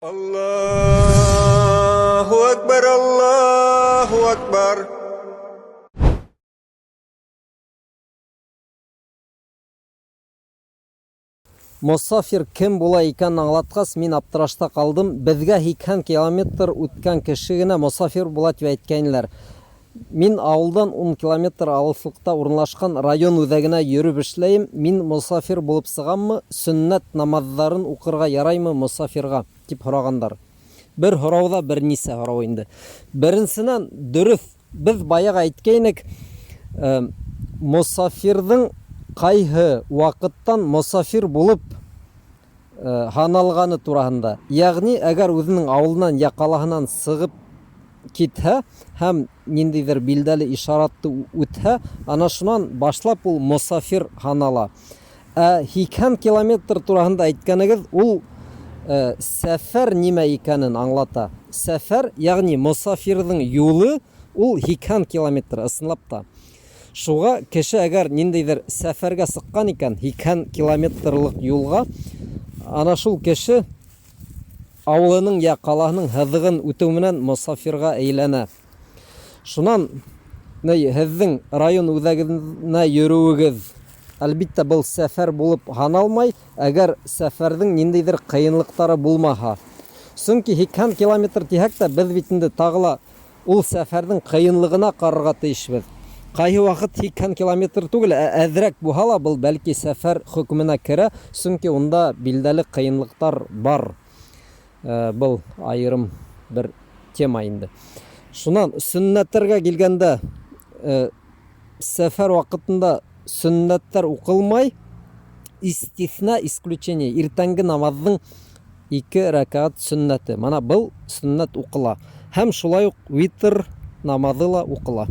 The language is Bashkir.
Аллаһу әкбәр, Аллаһу әкбәр. Мосафир кем була икәнен аңлатҡас, мин аптырашта ҡалдым. Беҙгә 80 километр үткән кеше генә мосафир була тип әйткәйнеләр. Мин ауылдан 10 километр алыҫлыҡта урынлашҡан район үҙәгенә йөрөп эшләйем. Мин мосафир булып сығаммы? Сөннәт намаҙҙарын уҡырға яраймы мосафирға? Тип һорағандар. Бер һорауҙа бер нисә һорау инде. Беренсенән, дөрөҫ, беҙ баяғы әйткәйнек, э, мосафирҙың ҡайһы ваҡыттан мосафир булып э, һаналғаны тураһында. Ягъни, әгәр үҙенең ауылынан я ҡалаһынан сығып китһә һәм ниндәйҙер билдәле ишаратты үтһә, ана шунан башлап ул мосафир һанала. Ә 80 километр тураһында әйткәнегеҙ, ул э, сәфәр нимә икәнен аңлата. Сәфәр, ягъни мосафирҙың юлы ул 80 километр, ысынлап та. Шуға кеше әгәр ниндәйҙер сәфәргә сыҡҡан икән, 80 километрлыҡ юлға, ана шул кеше ауылының я ҡалаһының һыҙығын үтеү менән мосафирға әйләнә. Шунан ни, һеҙҙең район үҙәгенә йөрөүегеҙ, әлбиттә, был сәфәр булып һаналмай, әгәр сәфәрҙең ниндәйҙер ҡыйынлыҡтары булмаһа. Сөнки 80 километр тиһәк тә, беҙ бит инде тағы ла ул сәфәрҙең ҡыйынлығына ҡарарға тейешбеҙ. Ҡайһы ваҡыт 80 километр түгел, ә әҙерәк булһа ла, был бәлки сәфәр хөкөмөнә керә, сөнки унда билдәле ҡыйынлыҡтар бар. Э, был айырым бер тема инде. Шунан сөннәттәргә килгәндә, э, сәфәр ваҡытында сөннәттәр уҡылмай, истисна, исключение, иртәнге намаҙҙың 2 рәкәғәт сөннәте. Мана был сөннәт уҡыла. Һәм шулай уҡ витр намаҙы ла уҡыла.